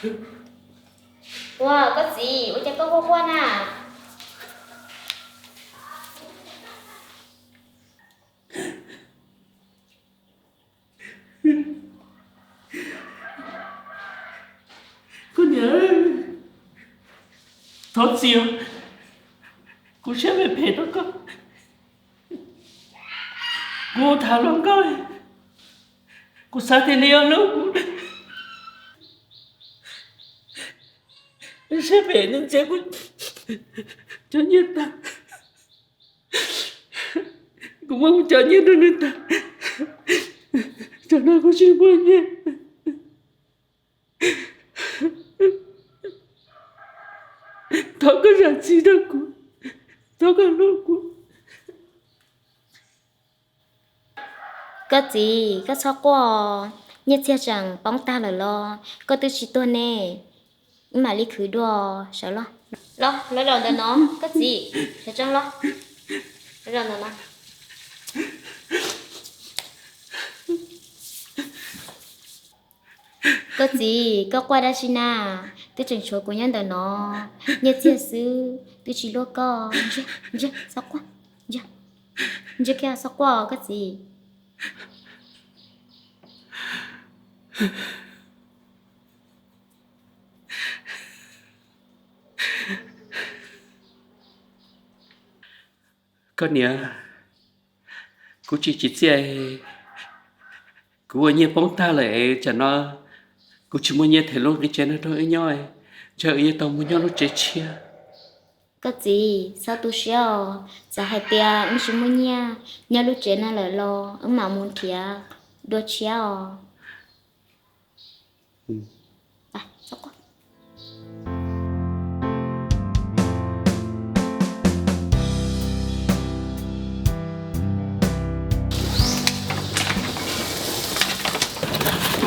Ua, koj txiv, ua cas koj quaj quaj na? Koj niam, thov txim, kuv siab phem phem rau koj. Kuv tham hluas nkauj, kuv xav tias nws yuav hlub kuv. Nws siab phem, nws ntxias kuv cov nyiaj tag. Kuv muab kuv cov nyiaj rau nws tag, tsam no kuv tsis muaj nyiaj. Thov koj zam txim rau kuv, thov koj hlub kuv. Koj txiv, koj txhob quaj, nyiaj txiag tseem poob tag lawm los koj twb tsis tuag ne. Wb mam li khwv dua, sawv los. Los, los zaum ntawm no, koj txiv, sawv tsees los. Los zaum ntawm no. Koj txiv, koj quaj dab tsi na? Twb tseem tshuav kuv nyob ntawm no, nyiaj txiag xwb twb tsis luaj koj. Ntsia, ntsia, txhob quaj, ntsia, ntsia kiag, txhob quaj koj txiv. Koj niam, kuv tsis tsim txiaj, kuv ua nyiaj poob tag lawm es tsam no kuv tsis muaj nyiaj them lub nqi tsev no rau wb nyob, ntshe wb yuav tau mus nyob lub tsev tshiab. Koj txiv, txhob tu siab os, txawm hais tias wb tsis muaj nyiaj nyob lub tsev no lawm los wb mam mus nrhiav dua tshiab os.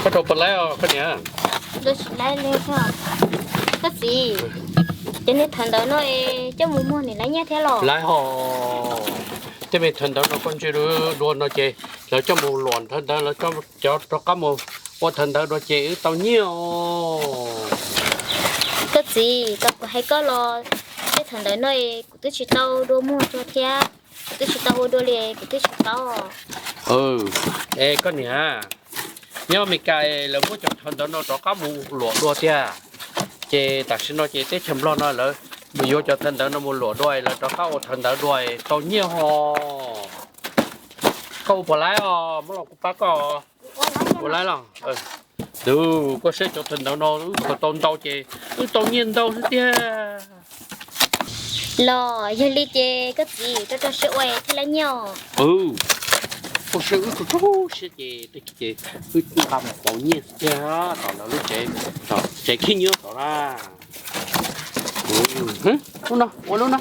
Koj rau puas laib os koj niam? Koj txiv, ces nej thawv ntawv no es coj mus muag nws laib nyiaj thiab los? Laib hos, tej me thawv ntawv no koj ntsia dua no ces lawv coj mus luam thawv ntawv, lawv cov rov qab mus ua thawv ntawv dua ces wb tau nyiaj os. Koj txiv, tau kuv hais koj los, tej thawv ntawv no es kuv twb tsis tau dua muag tso thiab, kuv twb tsis tau ua dua li, kuv twb tsis paub. Es koj niam, nyob Amelikas lawv muab cov thawv ntawv no rov qab mus luam dua tiag. Ces tam sim no ces teb chaws Nplog no lawv mus yuav cov thawv ntawv no mus luam dua, lawv rov qab ua thawv ntawv dua tau nyiaj hos. Koj ua puas laib os, muab los kuv pab koj. Ua laib los? Tus, koj saib cov thawv ntawv no wb khaws tau ntau ces wb tau nyiaj ntau xwb tiag. Los yog li ces koj txiv, koj rau siab ua thiaj laib nyiaj os. Koj saib wb rau siab ces tej ces wb nqa mus pauv nyiaj xwb tiag. Tom lawv lub tsev, tsev khib nyiab tom na. Lub no, ua lub no.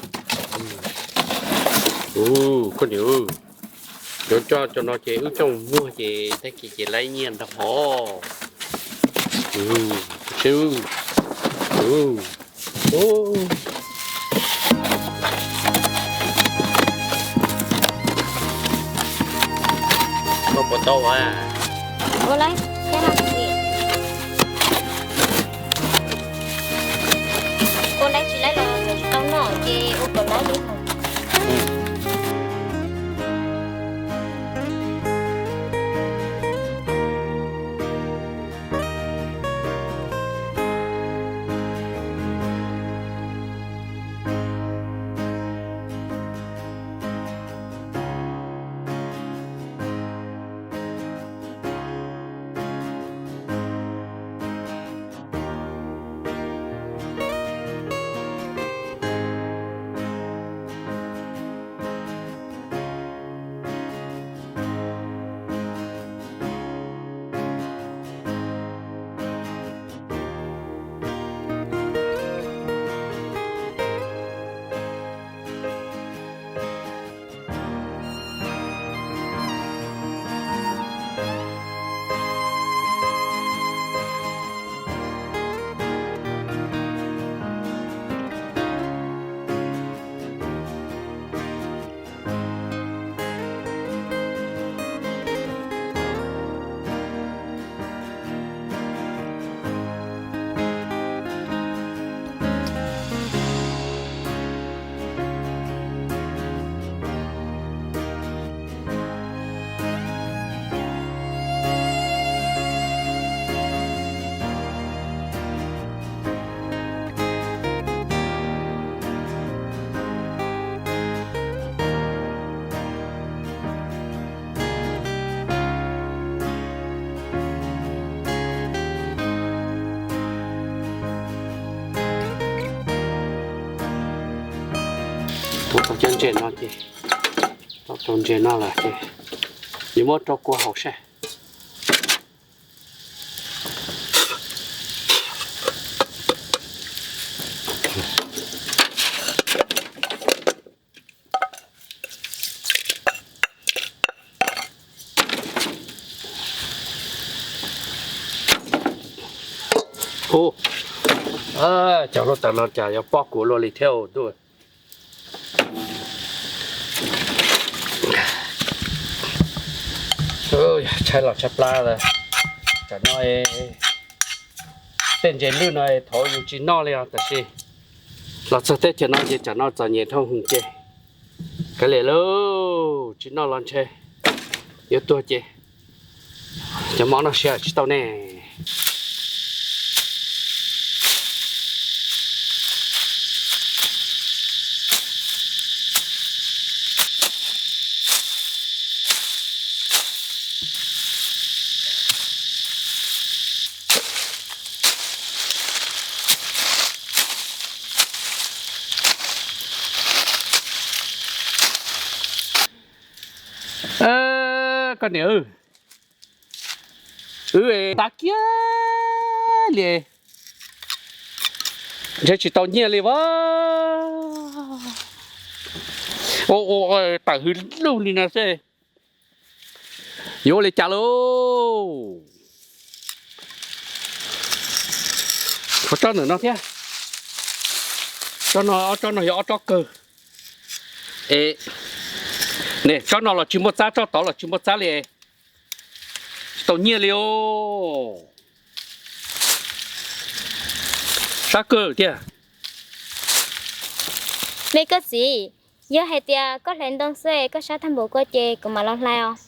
Koj niam, cov coj cov no ces wb coj mus muag ces tag kis ces laib nyiaj ntau hos. Koj puas tau a? Ua laib, ua laib tsis laib los tsis tau noj ces ua kom laib li. Ntses no ces, tau ntses no lawm ces yuav muab rau kua haus saib. Ub, cov hluav taws no cas yuav pob kuv luaj li thiab ntuj. Tshaib los tshaib plab lawm. Tsam no tej ntses lwj no thaum yus tsis noj li os, tab sis los txog teb chaws no ces tsam no txom nyem dhau hwv ces kav liam lauj, tsis noj los ntshe yuav tuag ces cov mov noj siab tsis tau ne. Koj niam, wb tas kiag li, ntshe tsis tau nyiaj li as. Ua tawm hws lug li no xwb, yuav ua li cas lauj? Tshuav tsob ntawm no thiab. Tsob no, ob tsob no yog ob tsob kawg. Es, ne, tsob no los tsis muaj txab, tsob tod los tsis muaj txab li. Tsis tau nyiaj li os. Sab kawg tiag. Me koj txiv, yog hais tias koj hlais ntoo xwb koj sab tag npaum ko ces kuv mam los hlais os.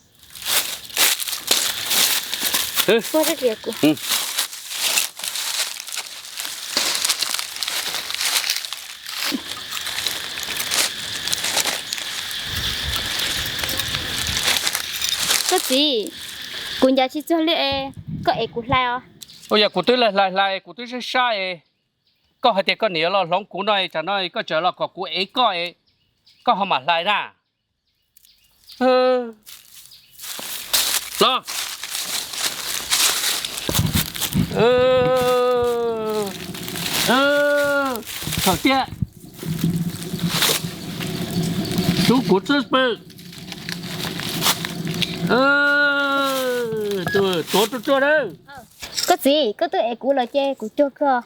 Koj txiv, kuv ncav tsis txog li es koj ev kuv hlais os. Ua yog kuv twb hlais hlais, kuv twb sab sab es koj hais tias koj niam los hloov kuv no, tsam no koj tseem los kom kuv ev koj es koj ho mam hlais na. Los. Thaum tiag, rub kuv txwb pw. Tuav ruaj ruaj nawb. Koj txiv, koj twb ev kuv lawm ces kuv cuag koj.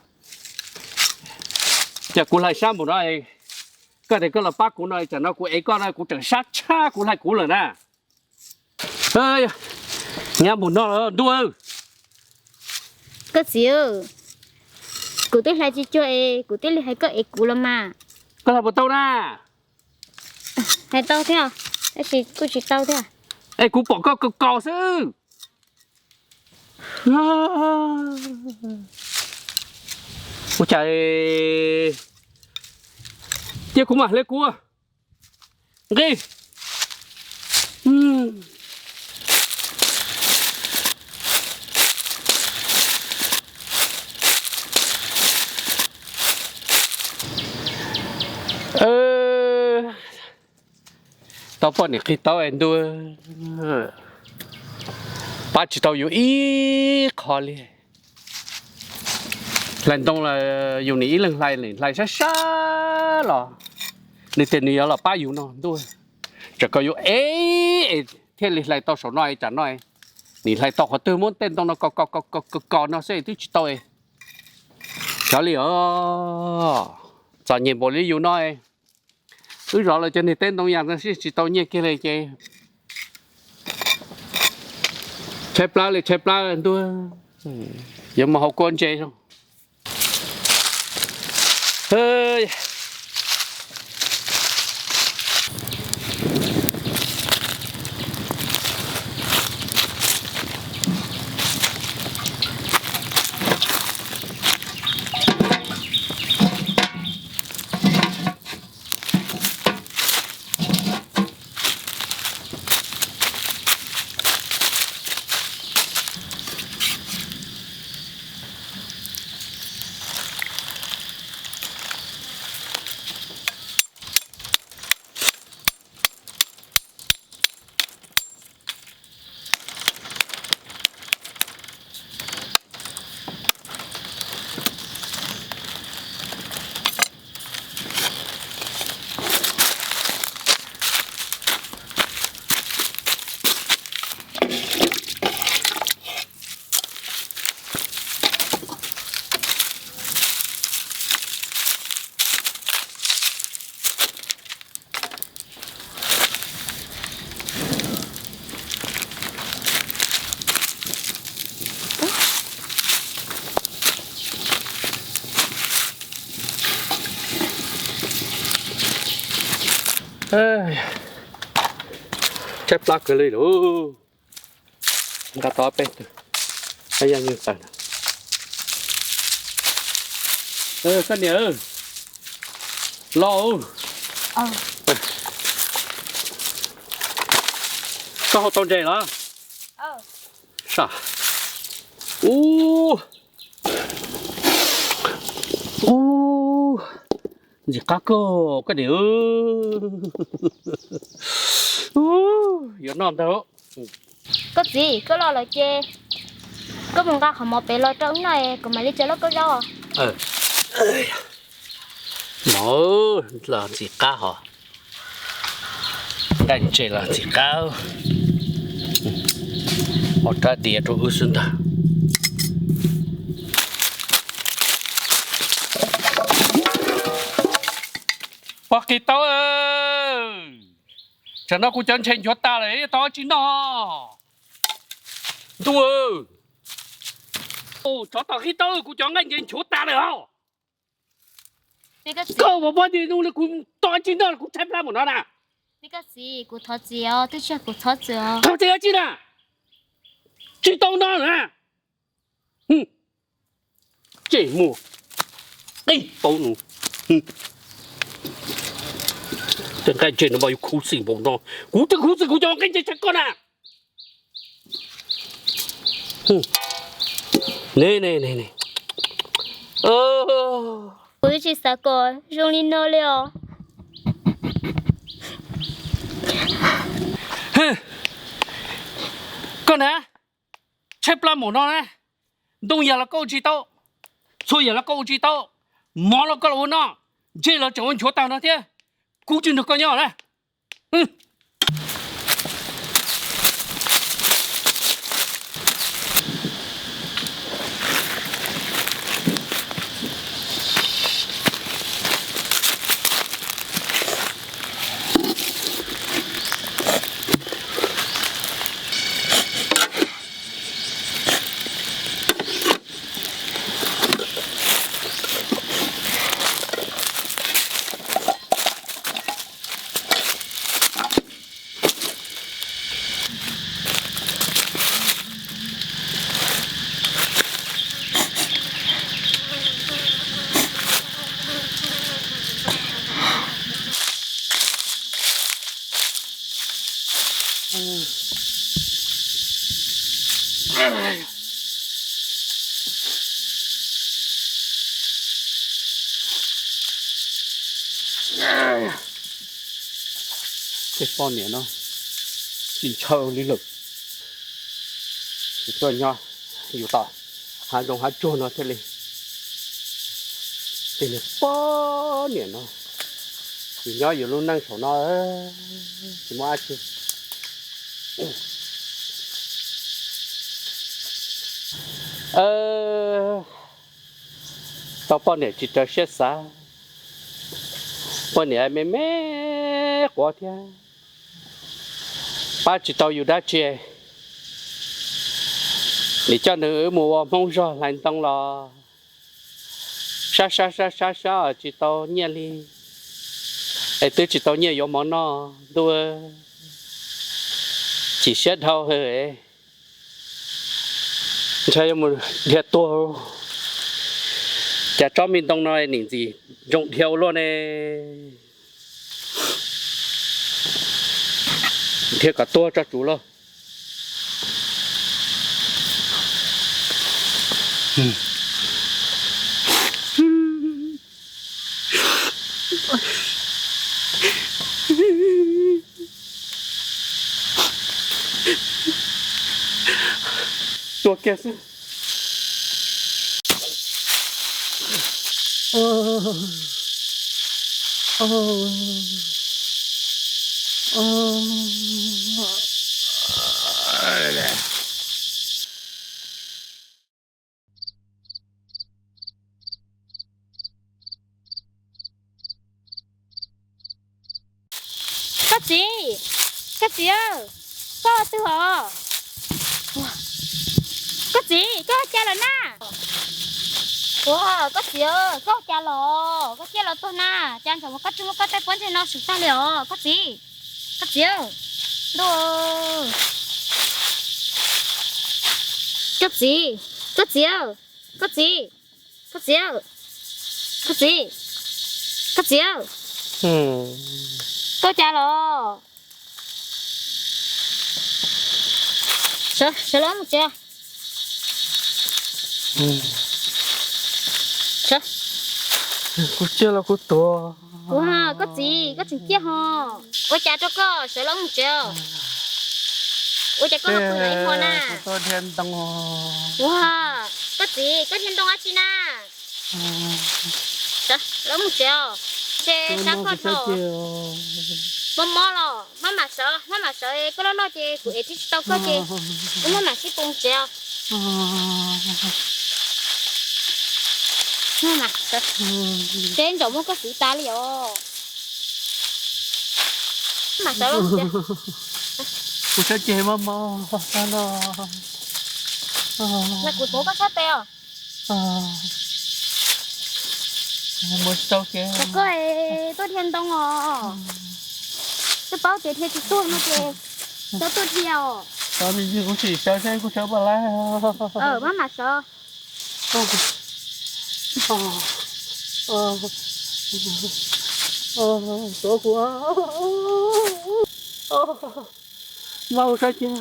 Ces kuv hlais sab npaum no, koj tias koj los pab kuv no, tsam no kuv ev koj no kuv tseem sab tshaj kuv hlais kuv lawm na. Nyab npaum no los ntuj. Koj txiv, kuv twb hlais tsis cuag es kuv thiaj li hais koj ev kuv los mas. Koj hlais puas tau na? Hais tau thiab, tab sis kuj tsis tau thiab. Es kuv pom koj kaus kaus xwb. Ua cas, cia kuv mam hle kuv nqi. Tau poj niam qhib taub es ntuj, pab tsis tau yus ib qho li. Hlais ntoo los yus nim ib leeg hlais, hlais sab sab los nws tias nws yuav los pab yus no ntuj. Tsam kom yus ev es thiaj li hlais tau saum no es tsam no nim hlais tau qhov twg muab tej ntoo no kos kos kos kos no xwb twb tsis tau. Cov li os, txom nyem npaum li yus no, wb zov lawv cov niag teb ntoo yas no sib tsis tau nyiaj kiag li ces tshaib plab li tshaib plab ntuj, yuav mus haus kua ntses zoo. Tshaib plab kawg li lauj. Nqa tau peb tug, yog nyuag tawm. Koj niam, los. Koj hau tau ntses los? Ub, ub, ntxim qab kawg koj niam. Yuav noj ntag. Koj txiv, koj los lawm ces koj mus nqa qhov mov pem los rau wb noj, kuv mam li tsa lub kauj zaub. Mov los ntxim qab hos, nqaij ntses los ntxim qab, ua rab diav rau wb xwb ntag. Pog Qhib Taub, tsam no kuv cov ntses nchuav tas lawm, tau dab tsi noj? Ntuj, tsov tom Qhib Taub, kuv cov nqaij ntses nchuav tas lawm os. Koj ua poj niam li kuv tau dab tsi noj, kuv tshaib plab mus no na. Thov txim dab tsi na? Tsis tau noj na. Tsej muag qij paub nus. Tej nqaij ntses no mas yuav khuv xim npaum no, kuv twb khuv xim kuv cov nqaij ntses tshaj koj na. Ne, ne, ne, ne. Kuv twb tsis xav kom zoo li no li os. Koj na, tshaib plab npaum no na, ntoo yam los koj ua tsis tau, txhua yam los koj ua tsis tau, mov los koj los ua noj, ntses los tseem ua nchuav tag no thiab, kuv tsis nrog koj nyob na. Tej poj niam no tsis ntshaw li lawm. Tuaj nyob yus tom hav zoov hav tsuag no thiaj li, tej niag poj niam no, yus nyob yus lub neej saum no tsis muaj dab tsi. Tau poj niam tsis raws siab xav, poj niam me me quav thiab, pab tsis tau yus dab tsi. Nim coj nws wb mus ua Hmoob zog hlais ntoo los sab sab sab sab sab tsis tau nyiaj li, es twb tsis tau nyiaj yuav mov noj ntuj, chim siab dhau. Ntshai yuav mus dhia tuag. Cas tsob me ntoo no nim ntxim ntsoog dhia ua luaj ne. Dhia kom tuag tso tsuv lauj. Tuag kiag xwb. Koj txiv, koj txiv, koj twg hos? Koj txiv, koj ua cas lawm na? Ua, koj txiv, koj ua cas los? Koj ciaj los tuag na, cas ntshe muab koj tsuj muab koj tej pob ntseg no swm tag li os koj txiv. Koj txiv, ntuj, koj txiv, koj txiv, koj txiv, koj txiv, koj txiv, koj txiv, koj ua cas los? Sawv, sawv los mus tsev. Sawv. Kuv ciaj los kuv tuag. Ua, koj txiv, koj tseem ciaj ho. Ua cas rau koj, sawv los mus tsev. Ua cas koj ho pw ib hmo na? Ua, koj txiv, koj dhia ntoo dab tsi na? Sawv los mus tsev os. Ntshe sab koj dhau. Mob mob los maj mam sawv, maj mam sawv, koj loj loj ces kuv ev thiaj tsis tau koj ces wb maj mam sib pw tsev os. Maj mam sawv, seb ntsam muab koj xwb tas li os. Maj mam sawv los mus tsev. Kuv sab ceg mob mob no. Kuv muab koj sab tes os. Koj tuaj dhia ntoo os. Twb paub tias dhia tsis tuag no ces txhob tuaj dhia os. Kuv sim sawv seb kuv sawv puas laib. Maj mam sawv. Tuav kuv. Maj ua sab ceg.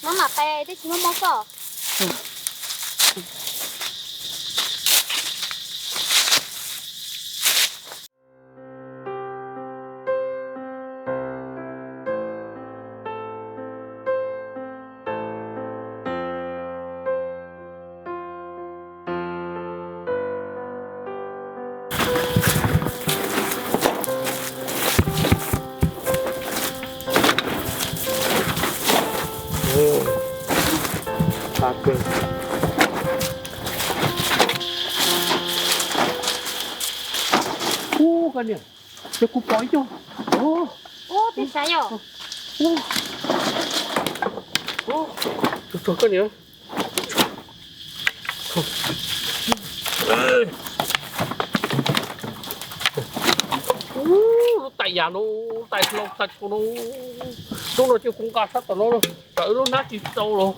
Maj mam pais, twb tsis muaj mob koj. Ub, koj niam, yog kuv pom ib co. Ub, peb saib yom. Ub, koj niam. Ub, lub tais yam no, lub tais hlau tag nrho no. Lub no ces kuv nqa sab tom no, tsam wb lub hnab tsis tau los.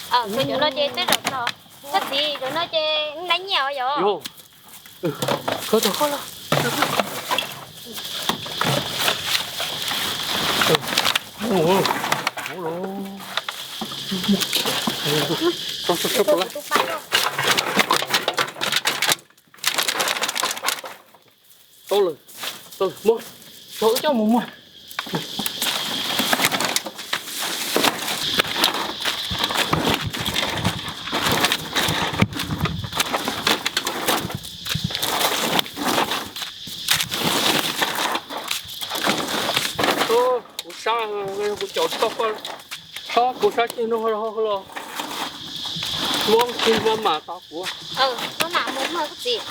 Cov no ces tej zaum no, koj txiv, cov no ces nab nyiaj yom. Khawb tau koj los. Tau lawm, tau lawm, muab tau wb coj mus muag. Kuv sab, kuv caum tau koj, txhob kuv sab ceg no los muab ceg maj mam tau kuv. Ub, koj txiv,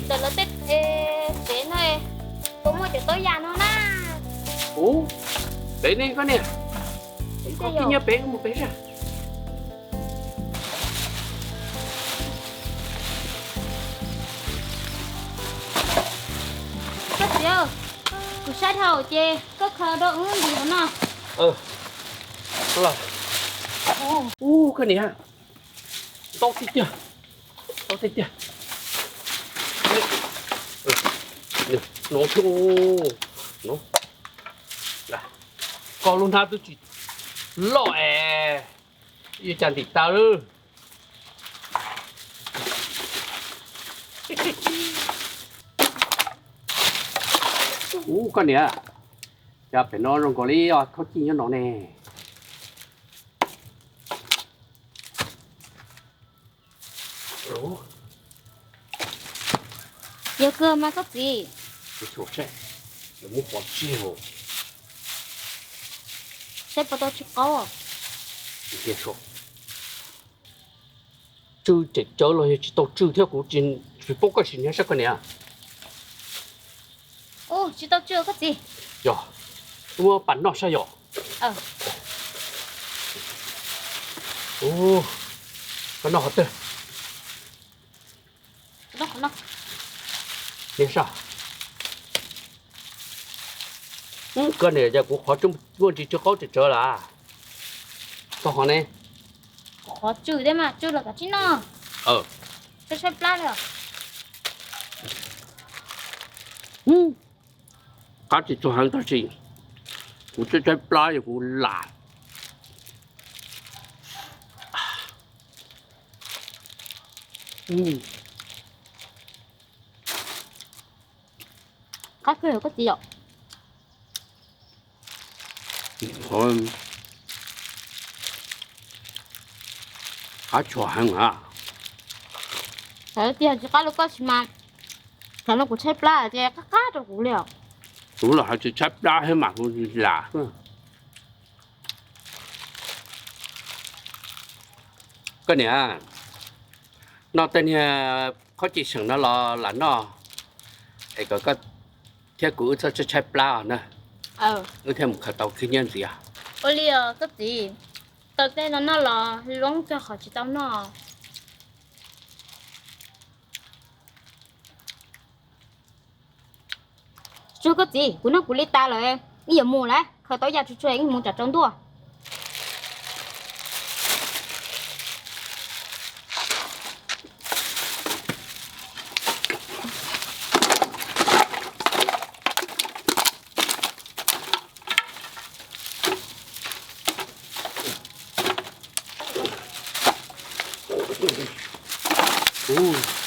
ntawm lawv tej pem no puas muaj cov taub yas no na? Ub, pem ne koj niam, koj cia nyiaj pem mus pem sab. Koj txiv, kuv saib dhau ces koj khaws rau wb ntim no. Ub, koj niam, tau tiag tiag, tau tiag tiag. No, no, koj lub hnab twb tsis loj es yuav cas ntim tau lawm. Ub, koj niam, cas pem no zoo nkaus li khaub cij nyob no ne. Yog kawg mas koj txiv. Saib puas tau tsw qaub. Tsw tseem tsawv los yog tsis tau tsw thiab, kuv tsis paub koj sim nyob sab koj niam. Ua tsis tau tsw koj txiv. Yog, muab pam noj saib yog. Koj noj qhov twg? Niag sab. Koj niam, cas kuv qhov muaj ntsis tsw qaub tsawv tsawv lawm. Koj qhov ne? Qhov tsw thiab mas tsw los kav tsij noj. Saib plab li. Qab tsis txog heev tab sis kuv tshaib tshaib plab yog kuv lam. Qab kawg koj txiv yom. Qab tshua heev a. Thaum tias tsis qab rau koj tsis mas, thaum no kuv tshaib plab ces qab qab rau kuv li os. Kuv los hais tsis tshaib plab thiab mas kuv lam. Koj niam, noj tej niag khaub ci seem no los lam noj, es kom koj thiab kuv wb txhob tshaib plab os na. Wb thiaj mus khaws tau khib nyiab ntxiv. Ua li os koj txiv, tau tej no noj los loob cog qhov tsis tau noj. Tsuag koj txiv, kuv noj kuv li tas lawm, wb yuav mus lawm, khaws tau yam tsuag tsuag wb mus tsam tsaus ntuj.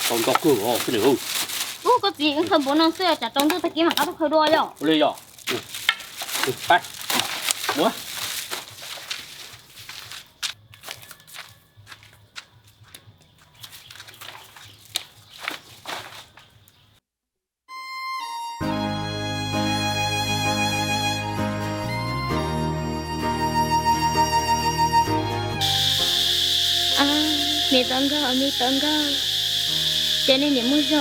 Tau ntau kawg os. Ub, koj txiv, wb khaws npaum no xwb, tsam tsaus ntuj tag kis mam rov qab tuaj khaws dua yom. Ua li yom. Mus. Me Tub Nkauj, me Tub Nkauj, cas nej niam muaj zog,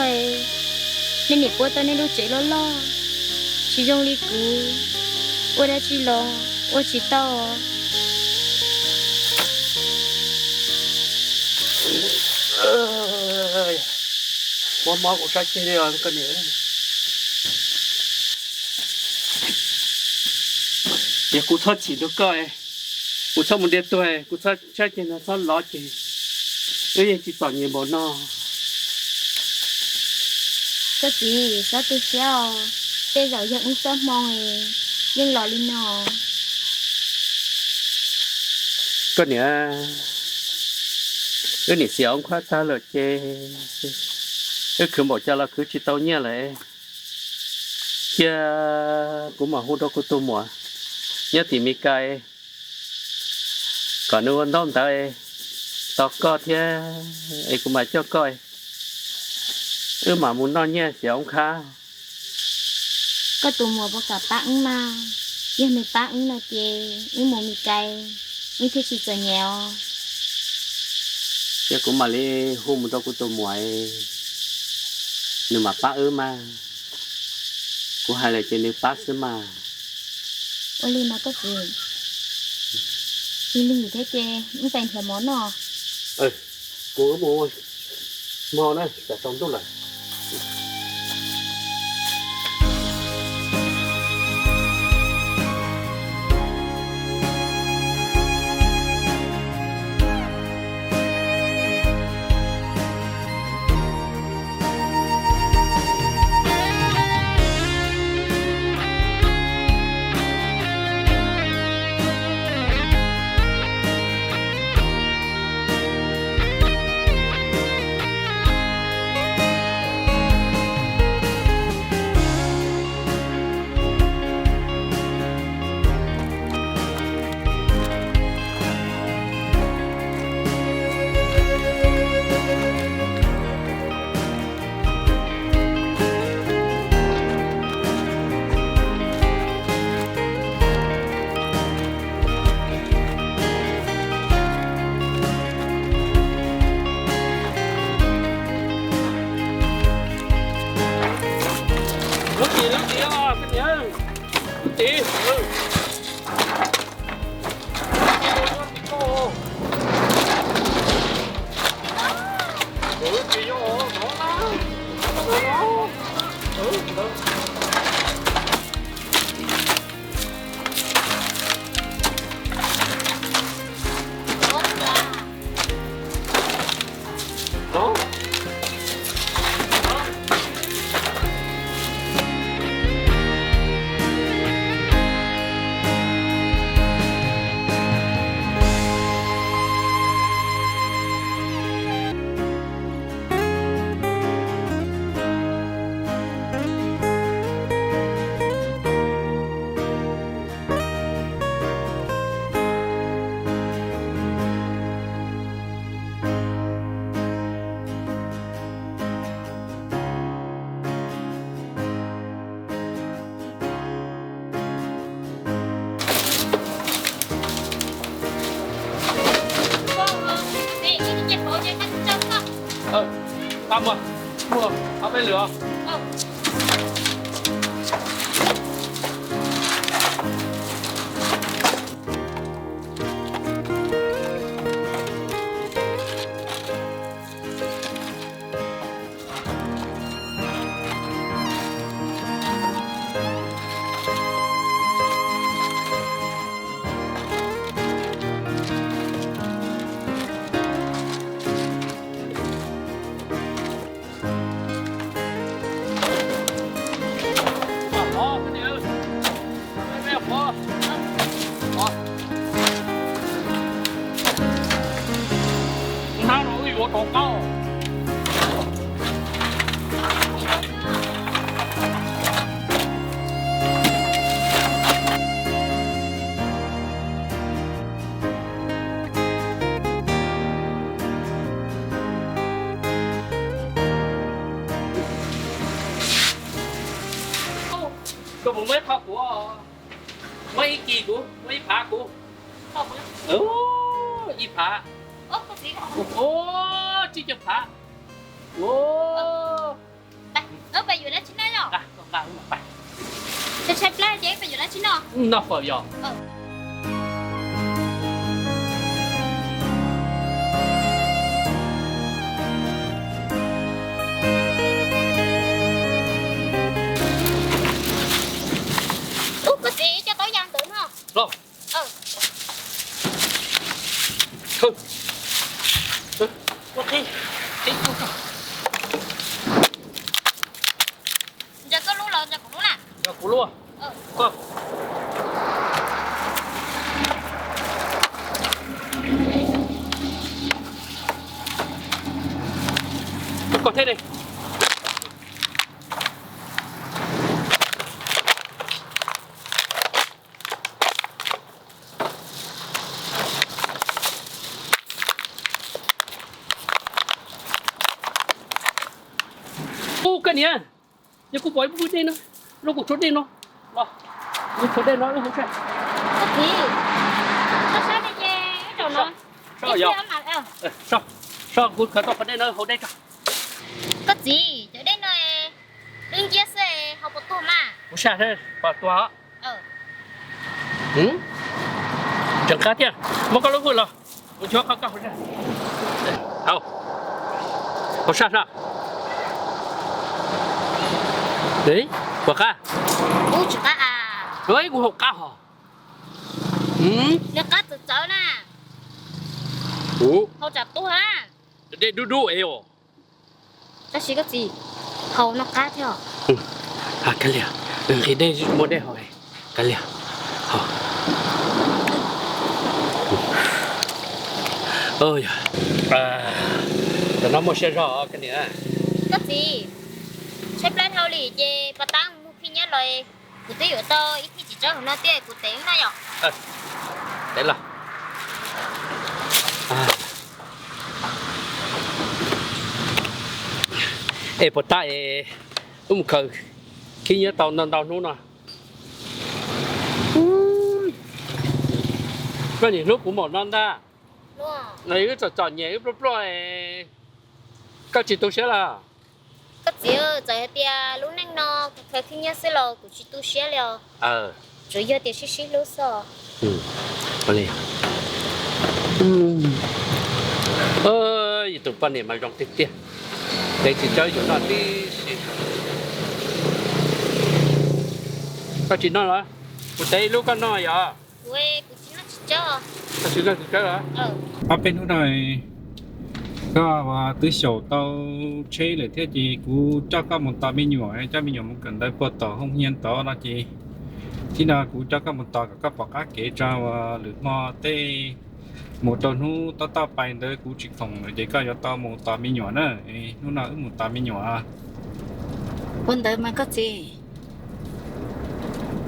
nej niam puab tau nej lub tsev loj loj, tsis zoo li kuv, ua dab tsi los ua tsis tau. Mob mob kuv sab ceg li os koj niam. Yog kuv txhob chim rau koj, kuv txhob mus ntiav tuag, kuv txhob sab ceg no txhob lov ces wb yeej tsis txom nyem npaum no. Koj txiv, txhob tu siab os, tej zaum yog wb txoj hmoo yeej los li no. Koj niam, wb niam xiam Oob Khab tag lawm ces wb khwv npaum cas los khwv tsis tau nyiaj lawm. Cia kuv mam hu rau kuv tus muam nyob tim Mes Kas kom nws ua ntaub ntawv tos koj thiab es kuv mam coj koj, wb mam mus noj nyiaj xiam Oob Khab. Koj tus muam puas kam pab wb mas? Yog nws pab wb no ces wb mus Mes Kas wb thiaj tsis txom nyem os. Ces kuv mam li hu mus rau kuv tus muam, nws mam pab wb mas. Kuv hais lawm ces nws pab xwb mas. Ua li mas koj txiv, lig lig thiab ces wb pais nrhiav mov noj. Kuv mus hmo na, tsam tsaus ntuj lawm. Txiv, txiv, txiv, txiv, txiv, Tau mus, muag ob peb lwm os. Hnab no wb yuav rau qaub. Koj puas muaj ib qho kuv, muab ib kis kuv, muab ib phav kuv. Ib phav, tsib caug phav. Peb yuav dab tsi noj yom? Tshaib plab ces peb yuav dab tsi noj? Noj fawm yom. Ub, koj txiv, coj tau yas ntawd no. Los. Ntsia koj lub los ntsia kuv lub na. Ntsia kuv lub. Koj thiab ne. Ub, koj niam, yog kuv pom ib pub dej no, los kuv tshuav dej no, kuv tshuav dej no wb haus sab. Koj txiv, koj sab dej ces wb zaum no. Sab, kuv khaws tau qhov dej no haus dej tso. Koj txiv, cov dej no wb nciab xwb, haus puas tuag mas? Kuv sab seb puas tuag. Tseem qab thiab, muab koj lub hwj los, kuv nchuav qhov koj haus sab. Haus, haus sab sab. Puas qab? Ub, tsis qab as. Kuv haus qab hos. Nws qab txawv txawv na. Haus tsam tuag na. Dej dub dub es os. Tab sis koj txiv, haus no qab thiab os. Kav liam, nqhis dej muaj dej haus, kav liam. Tam no muaj siab zog koj niam. Koj txiv, tshaib plab dhau li ces pas tab mus khib nyiab los, kuv twb yuav tau ib thij txiv tsawb hauv no thiab, kuv tev no yom. Tev los. Es puas tab es wb mus khaws khib nyiab tau ntau ntau hnub no. Koj nim hlub kuv npaum no ntag. Wb txom txom nyem wb pluaj pluaj, koj tsis tu siab los? Koj txiv, txawm hais tias lub neej no kuv khaws khib nyiab xwb los kuv tsis tu siab li os. Tsuas yog tias sib sib hlub xwb. Tus poj niam mas zoo tiag tiag, ntev tsis tso yuav noj tib si. Koj tsis noj los? Kuv tev ib lub koj noj yom? Ob peb hnub no koj twb xyaum tau tsheb lawm thiab ces kuv coj koj mus tos me nyuam, coj me nyuam mus kawm ntawv puag tom hoo hias tod no ces tib no kuv coj koj mus tos kom koj pom qab kev tso, lwm hmo tej mus rau hnub tob tob pais ntawd kuv tsis khoom lawm ces koj yuav tau mus tos me nyuam na. Hnub no wb mus tos me nyuam. Ua ntawd mas koj txiv,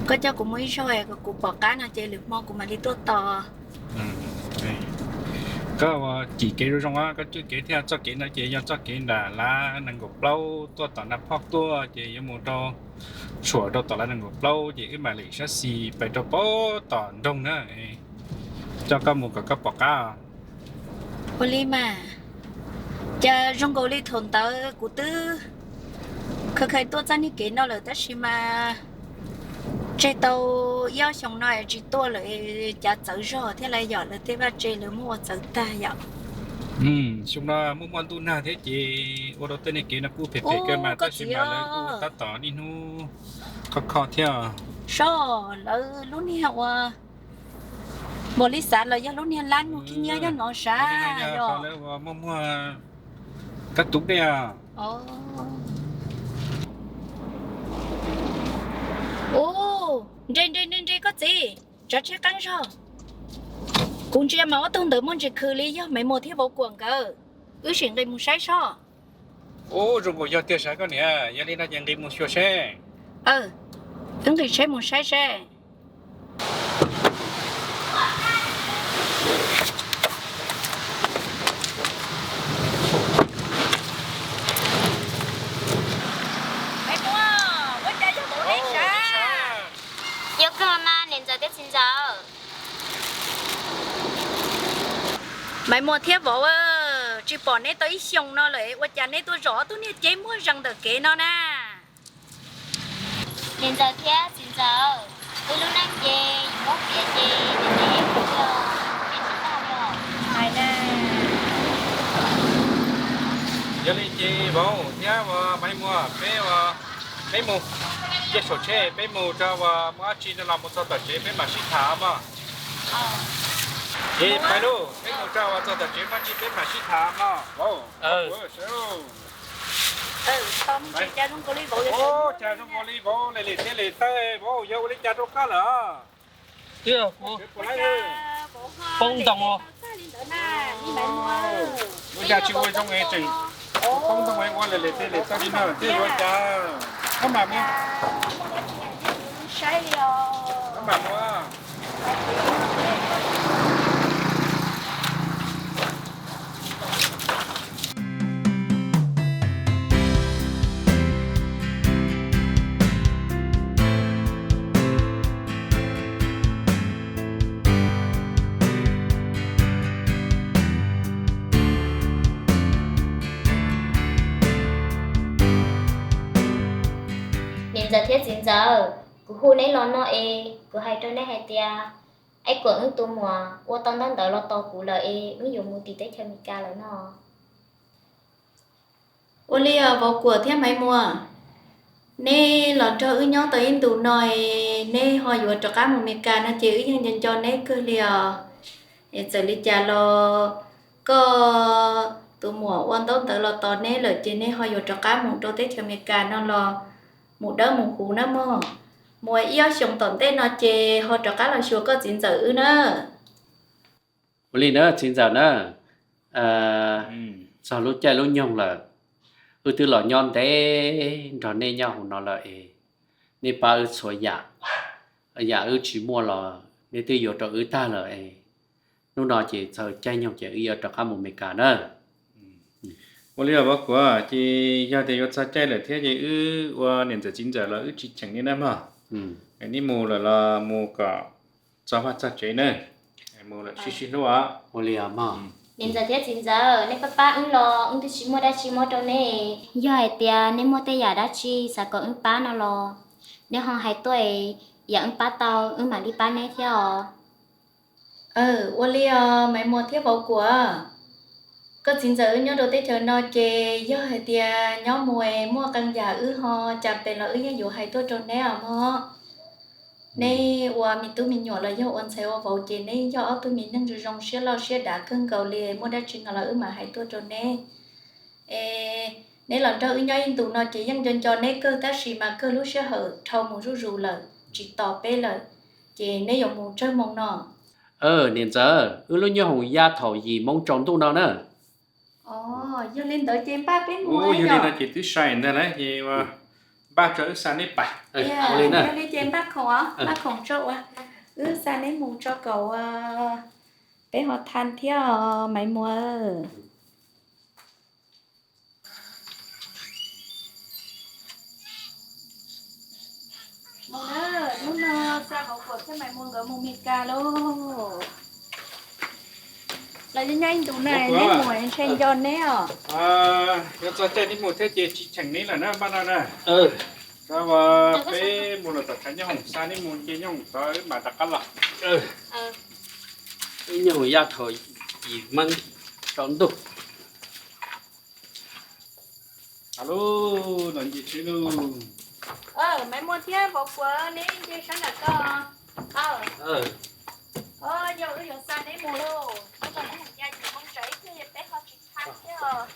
koj coj kuv mus ib zaug, kuv pom qab no ces lwm hmo kuv mam li tuaj tos. Koj ua cim kev zoo zoo, koj cwj kev thiab. Txoj kev no ces yog txoj kev nram lav nees nkaum plaub tuaj tom Naj Phoj tuaj ces yuav mus rau, tshuam rau tom lav nees nkaum plaub ces wb mam lem sab xis pais rau pem tom nroog na. Coj koj mus kom koj pom qab. Ua li mas, cas zoo nkaus li thaum ntawd kuv twb kha kha tuaj txoj niag kev no lawm tab sis mas tseg tau ib ob xyoos no tsis tuaj lawm, cas txawv zog thiab lawv yom, lawv tej vaj tse lawv muab ua txawv tag yom. Xyoo no muaj muaj ntuj nag thiab ces ua rau tej niag kev no kuj phem phem kawg mas tab sis mas lawv kuj tab tom niaj hnub kho kho thiab. Soj, lawv lub niag ua npaum li xav los yog lub niag lab nug khib nyiab nyob no sav yog lawv ua muaj muag kab tub dej. Ub, nre nre nre nre koj txiv, tsav tsheb qeeb zog. Kuv ntsia mas ob tug ntawd muaj ntsis khwv li, yog Maiv Muas thiab Vauv Kuam nkawd. Wb sim nqis mus saib soj. Ub, zoo nkaus yog tiag sav koj niam, yog li no ces nqis mus xyuas seb. Wb nqis tsheb mus saib seb. Yog kawg mas niam ntxawm thiab txiv ntxawm. Maiv Muas thiab Vauv, tsis pom neb tau ib xyoos no lawm, ua cas neb tuaj zom ob tug niag ceb muag zees ntawm kev no na? Niam ntxawm thiab txiv ntxawm, wb lub neej ces yus muab piav ces niam txiv ib pliag ces tsis tag li os. Hais na. Yog li ces Vauv thiab Maiv Muas, peb, peb mus, cia saum tsheb peb mus tso, muaj dab tsi no los mus txog tom tsev peb mam sib tham mog. Ces peb lub, peb mus tso txog tom tsev muaj dab tsi peb mam sib tham mog. Cas zoo nkaus li Vauv lem lem thiab lem tawg, Vauv yog ua li cas rau koj lawm? Twb kuv poob ntoo, ua cas tsis ua zoo es tseem poob ntoo ua lem lem thiab lem tawg li no thiab ua cas? Koj mam mus, koj mam mus. Niam ntxawm thiab txiv ntxawm, kuv hu neb los no es kuv hais rau neb hais tias, Aib Kuam wb tus muam ua tau ntaub ntawv los tos kuv lawm es wb yuav mus tim teb chaws Amelikas lawm no. Ua li os Vauv Kuam thiab Maiv Muas, neb los nrog wb nyob tau ib ntus no es neb ho yuav rov qab mus Amelikas no ces wb yeej nco nco neb kawg li os. Es txawm li cas los koj tus muam ua ntaub ntawv los tos neb lawm ces neb ho yuav rov qab mus rau teb chaws Amelikas no los mus dawb mus huv na mog. Mus ib ob xyoos tom ntej no ces ho rov qab los xyuas koj txiv ntxawm wb na. Ua li na txiv ntxawm na, txog lub caij lub nyoog lawm, wb twb los nyob ntev nrog nej nyob hauv no lawm es nej pab wb txhua yam, yam wb tsis muaj los nej twb yuav rau wb tag lawm es hnub no ces txog caij nyoog ces wb yuav rov qab mus Amelikas na. Ua li os Vauv Kuam, ces yog tias yuav txog caij lawm thiab ces wb ua niam ntxawm txiv ntxawm los wb tsis cheem nej na mog. Nej mus lawm los mus kom txog vaj txog tsev na, mus lawm sib sib hlub os. Ua li os mog. Niam ntxawm thiab txiv ntxawm, nej pab pab wb los wb twb tsis muaj dab tsi muab rau nej. Yog hais tias nej muaj tej yam dab tsi xav kom wb pab no los nej ho hais tuaj es yog wb pab tau wb mam li pab neb thiab os. Ua li os Maiv Muas thiab Vauv Kuam, koj txiv ntxawm wb nyob rau teb chaws no ces yog hais tias nyob mus es muaj qee yam wb ho cas pes los wb yeej yuav hais tuaj rau neb os mog. Neb ua me tub me nyuam los yog ua ntxhais ua vauv ces neb yog ob tug me neeg zoo zoo siab loj siab dav kawg nkaus li, muaj dab tsi no los wb mam hais tuaj rau neb. Es neb los nrog wb nyob ib ntus no ces yeej nco nco neb kawg tab sis mas kawg lub sij hawm dhau mus zuj zus lawm tsis tos peb lawm, ces neb yuav mus tsawg moos no? Niam ntxawm, wb lub nyooj hoom ya thaum yim moos tsaus ntuj no na. Yog li ntawd ces npaj peb mus. Yog li no ces twb sai ntag lauj, ces npaj tso wb xa neb pais. Yog li ces npaj khoom, npaj khoom tso ua, wb xa neb mus tso kom peb ho tha thiab os Maiv Muas. Mus na, hnub no xa Vauv Kuam thiab Maiv Muas nkawd mus Mes Kas lauj. Los nyob ib ntus na, neb mus ntshe nco neb os. Yuav txog caij neb mus thiab ces tsis cheem neb lawm na npaj no na. Rau peb mus lawm tom tshav nyob hoom xa neb mus ces nyob hoom tod wb mam rov qab los. Wb nyob hoom ya thaum yim moos tsaus ntuj. Los nce tsheb lauj. Maiv Muas thiab Vauv Kuam neb nce sab nram ko. Yog wb yuav xa neb mus lauj, neb mus ya yim moos tsawg ib pliag peb ho tsis tha thiab os.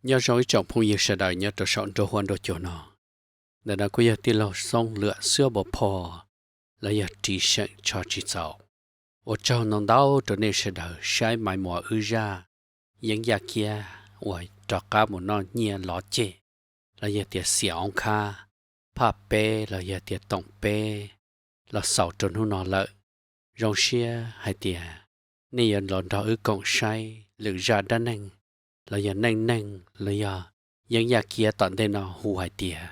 Nyob zoo ib tsoom phooj ywg sawv daws nyob rau saum nruab huab nruab cua no. Ntawm no kuj yog tij laug Xoob Luam Xwb Npau Phoj los yog ris seem tsho tsis txaus, ua tsaug ntau ntau rau nej sawv daws saib Maiv Muas wb zaj yeeb yaj kiab uas rov qab mus noj nyiaj lov ceg los yog tias xiam oob khab phaj peb los yog tias toom peb los xaus rau hnub no lawm. Zoo siab hais tias nej yuav los nrog wb koom saib lwm zaj dab neeg los yog neej neeg los yog yeeb yaj kiab tom ntej no hu hais tias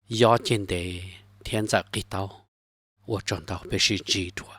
Yob Ceg Ntev thiab Ntxawm Qig Taub. Ua tsaug ntau, peb sib ntsib dua.